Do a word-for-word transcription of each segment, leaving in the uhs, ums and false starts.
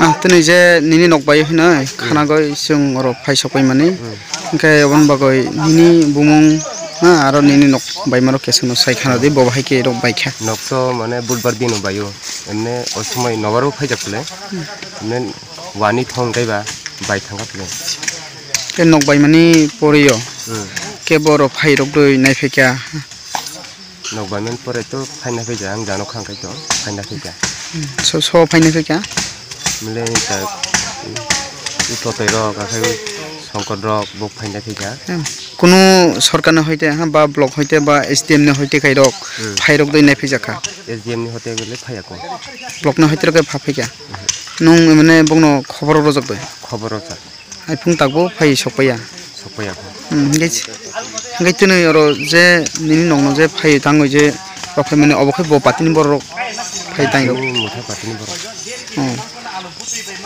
Ah, tini je nini nok bai hwnwi khana goi chwng oro phai sokoi mani. Hmm. Hwnkhe oboni bagwi nini bumung, ha, aro nini nok bai maro kesung no sai khana di, bo bahai khe rok bai kha. Nok to mane budbar dino baio. Emne o somoi nogaro phaijak phle. Hmm. Emne wani thong kaiba bai thangkha phle. Khe nok bai mani poriyo. Hmm. Khe boro phai rok doi nai phaikha. Nok bai mani pore to phaina phaikha, ang jano khang khai to phaina phaikha. Hmm. So, so phaina phaikha? Mile ta, i, i totoi rok, akhai songkot rok, bo phaina phaikha. Hmm. Kunu sorkar ni hoite, ha, ba block hoite, ba S D M ni hoite kai rok, Hmm. phai rok doi nai phaijakha. S D M ni hoite gele phaiya ko. Block ni hoite rok pha phaikha. Hmm. Nung mane bongno khobor rojak bai? Khobor rojak. Hai phung takbo phai sokpaiya. Sokpaiya kho. Hmm, hingke, hingke tini oro je nini nokno je phai tangwi je rok phai mani obo khe bo patini borok phai tang rok. Nini motha patini borok. Hmm.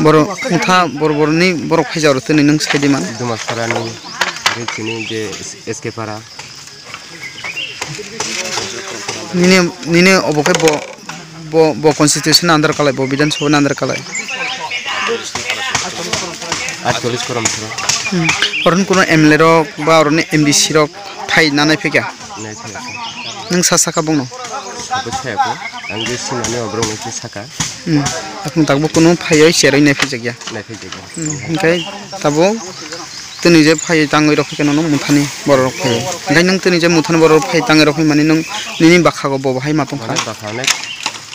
Boro motha bor boroni borok phai jaro tini nung sai di man. Dumasarani, tei chini je S K Para. Nini, nini obo khe bo, bo, bo constitution under kalai, bo Bidhan Sabha ni under kalai. Atchollish korom soro. Hmm. Oroni kuno M L A rok ba oroni M D C rok phai nanai phika? Nai phai. Nung sa saka bongno? Sabo saya ko, ang je sinani obrong nai saka. Hmm. Aphung takbo kuno phaioi cheroi nai phijak ya. Nai phijak ya. Hmm. Hingkai tabo Tini je phai tangwi rok khe nono muthani borok rok phai. Hingke nung tini je muthani borok rok phai tangwi rok mani nung nini bakha go bo bahai ma tongkha. Mane bakha ne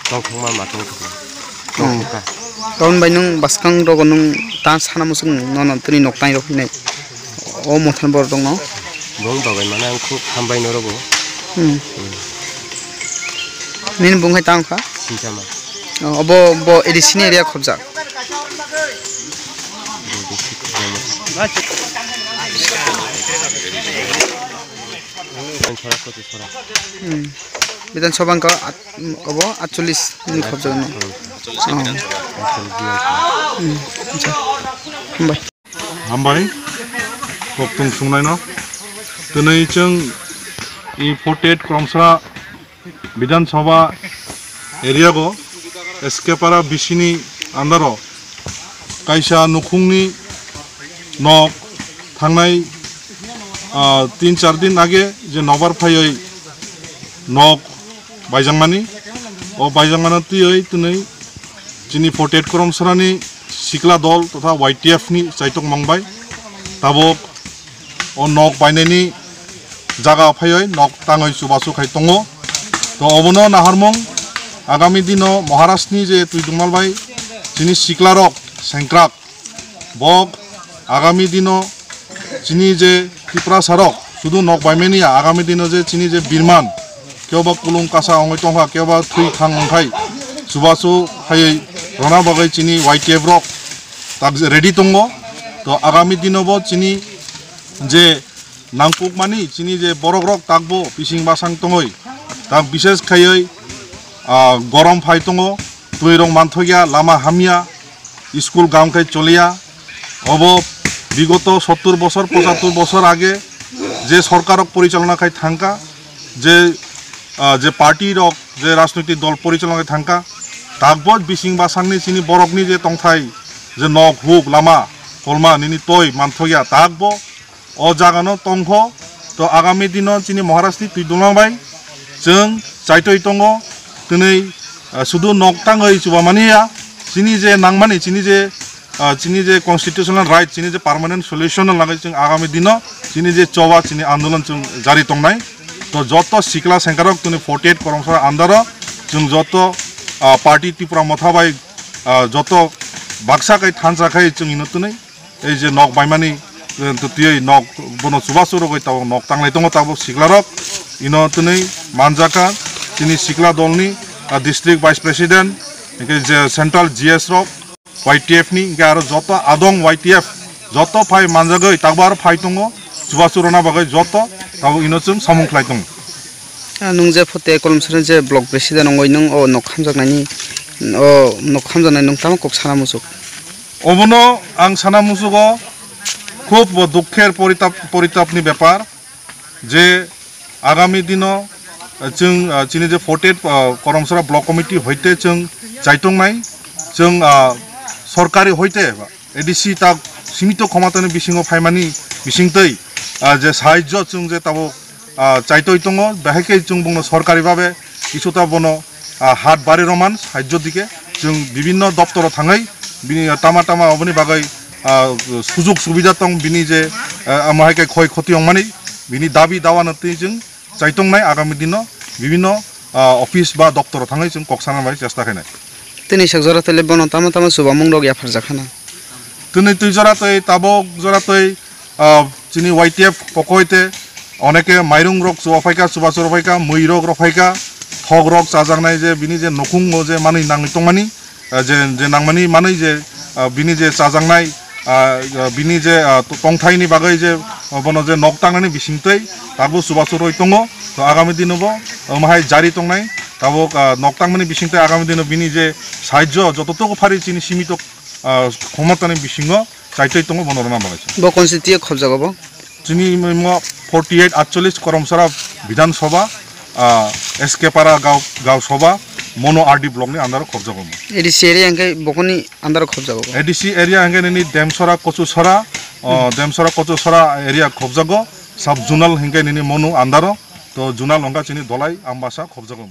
tongthokma ma tongthokma. Hmm. Tongthokha. Karon bai nung baskang rogo nung ta sana musung nono tini nok tang rok hinai. O muthani borok rok no. Bong babai mane ang khub hambai no rogo. Hmm. Hmm. Nini bung hai tang kha? Sinchama. Oh, obo bo A D C ni area khobjak. Hmm. Bidhan Sabha wngkha at-, obo atchollish ni khobjak no. Oh. Hmm. Acha. Hambai. Hambai. Kokthung sungnaino. Twnwi chwng i forty-eight Kromsra Bidhan Sabha area go S K Para B C ni under o kaisa nukhungni nok thangnai, ah, tin char din age je nokbar phaioi nok baijakmani, o baijakmano twiwi twnwi chini forty-eight Kromsrani sikla dol totha Y T F ni chaitok mangbai tabok o nok bainani jaga phaioi nok tangoi chubachu khai tongo. To obono naharmung agami dino Maharashtrani je twi dungmal bai chini siklarok sengkrak bok agami dino chini je Tiprasarok sudu nok baimani ya, agami dino je chini je birman kebo kulung kasa ongoi tongkha, kebo thwi thang ongkhai chubachu khaioi rona bagwi chini Y T F rok tak ready tongo. To agami dino bo chini je nangkukmani chini je borok rok takbo bising basang tongoi, tak bishes khaioi, ah, gorom phai tongo, twi rok manthokya, lama hamya, school gam khai choliya. Obo bigoto sottur bosor, pochattur bosor age je sorkar rok porichalona khai thangka, je, ah, je party rok, je rajnoitik dol porichalona khai thangka, takbo bising basangni chini borokni je tongthai, je nok huk lama kolma nini toi manthokya, takbo o jaga no tongkho. To agami dino chini Maharashtrani twi dunglang bai chwng chaitoi tongo, twnwi, ah, sudu nok tangwi chubamani ya, chini je nangmani, chini je, ah, chini je constitutional right, chini je permanent solution no lagwi chwng agami dino chini je choba chini andolon chwng jari tongnai. To joto sikla sengkarok twnwi forty-eight Kromsra andaro chwng joto, ah, party Tipra Motha bai, ah, joto baksa khai thansa khai chwng ino twnwi ei je nok baimani, eh, twiwi nok bono chubachu rogwi tabok nok tanglai tongo tabok siklarok. Ino twnwi manjaka chini sikla dolni, ah, district vice president, hingke je central G S rok, Y T F ni, hingke aro joto adong Y T F, joto phai manjagwi tabok aro phai tongo chubachu rona bagwi joto tabok ino chwng samung khlai tongo. Ah, nung je forty-eight Kromsra je block president ongoi nung o nok hamjaknani O nok hamjaknai nwng tamo kok sana muchuk? Obono ang sana muchugo khub bo dukher poritap, poritapni bepar je agami dino, eh, chwng, ah, chini je forty-eight, ah, Koromsora Block Committee hoite chwng chaitongnai, chwng, ah, sorkari hoite A D C ta simito khomatani bisingo phaimani bisingtwi, ah, je sahajjo chwng je tabuk, ah, chaitoi tongo, bahai khe chwng bongno sorkari babe kisuta bono, ah, hat bari roman sahajjo dike chwng bibinno doptoro thangwi bini, ah, tama tama oboni bagwi, ah, sujog subida tong bini je, ah, amo hai khe khoi khoti wngmani bini dabi dawa no twi chwng chaitongnai agami dino bibinno, ah, office ba doptoro thangwi chwng kok sana bai chesta khainai. Tini sak jora tele bono tama tama chubamung rok yapharjak khana. Tini twi jora twi tabok jora twi, ah, chini Y T F pokoi te oneke mairung rok chuba phaika, chuba chura phaika, mui rok rok phaika, thok rok chajaknai je bini je nukhung o je manwi nangwi tongmani, ah, je, je nangmani manwi je, ah, bini je chajaknai, ah, ah, bini je, ah, to-, tongthaini bagwi je, ah, bono je nok tangnani bisingtwi tabuk chubachu rwi tongo. To agami dino bo, ah, omo hai jari tongnai tabuk, ah, nok tangmani bisingtwi agami dino bini je sahajjo jototogo phari chini simito, ah, khomotani bisingo chaitwi tongo bono rwna bagwi. Bo constituency khobjago bo? Chini imo forty-eight atchollish Koromsora Bidhan Sabha, ah, S K Para Gaon, Gaon Sabha, Mono R D block ni under o khobjago. A D C area hwnkhe bokoni under o khobjago bo? A D C area hwnkhe nini Demsora Kochusora, oh, Demsora Kochusora area khobjago, sub zonal hwnkhe nini Mono under o, to zonal hwnkhe chini Dolai Ambasa khobjago.